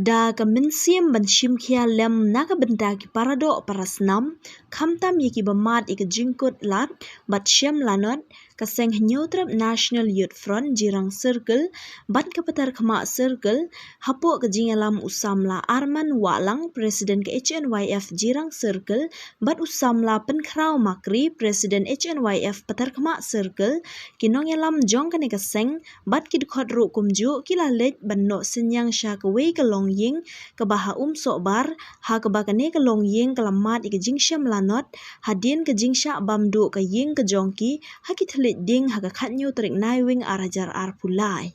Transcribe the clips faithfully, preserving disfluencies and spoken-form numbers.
Da ka mynsiem ban shim khia lem na ka bynta ki paradoh parasnam, khamtam ïa ki ba mad ïa ka jingkut lad bad shem lanot, ka seng Hynñiewtrep National Youth Front Jirang Circle bad ka Patarkhmah Circle, hapoh ka jingïalam u samla Arman Wahlang, President ka H N Y F Jirang Circle, bad u samla Pynkhraw Makri, President H N Y F Patarkhmah Circle, ki nongïalam jong kane ka seng bad ki dkhot ruh kumjuh ki la leit ban noh synñiang sha kawei ka longïing kaba ha Umsohbar, ha kaba kane ka longïing ka la mad ïa ka jingshem lanot hadien ka jingshah bam duh ka ïing ka jong ki ha ki thylliej dieng ha ka khathynñiew tarik Naiwieng ar hajar arphew lai.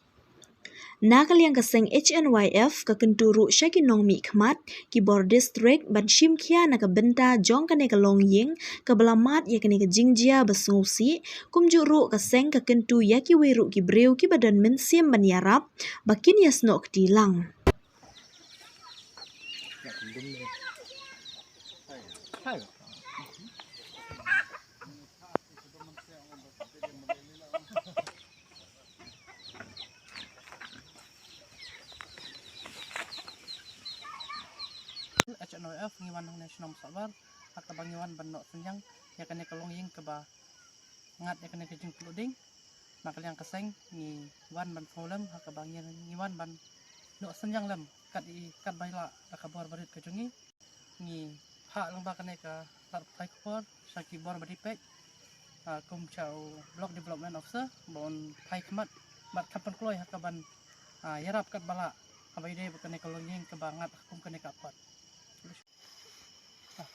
Na ka liang ka seng H N Y F ka kyntu ruh sha ki nongmihkhmat ki bor district ban shim khia na ka bynta jong kane ka longïing kaba la mad ïa kane ka jingjia ba sngewsih. Kumjuh ruh ka seng ka kyntu ïa kiwei ruh ki briew kiba don mynsiem ban ïarap ba kin ïasnoh kti lang. H N Y F ngi wan hangne shnong Umsohbar ha kaba ngi wan ban noh synñiang ïa kane ka longïing kaba ngat ïa kane ka jingpluh dieng. Na ka liang ka seng ngi wan ban sngewlem ha kaba ngi, ngi wan ban noh synñiang lem kat i kat ba i lah da ka bor barit ka jong ngi. Ngi phah lyngba kane ka lad pathai khubor sha ki bor ba dei peit, ah, kum sha u Block Development Officer ba un phai khmat bad kham pynkloi ha kaban, ah, ïarap kat ba lah haba ïadei bad kane ka longïing kaba ngat ha kum kane ka apot. Ah,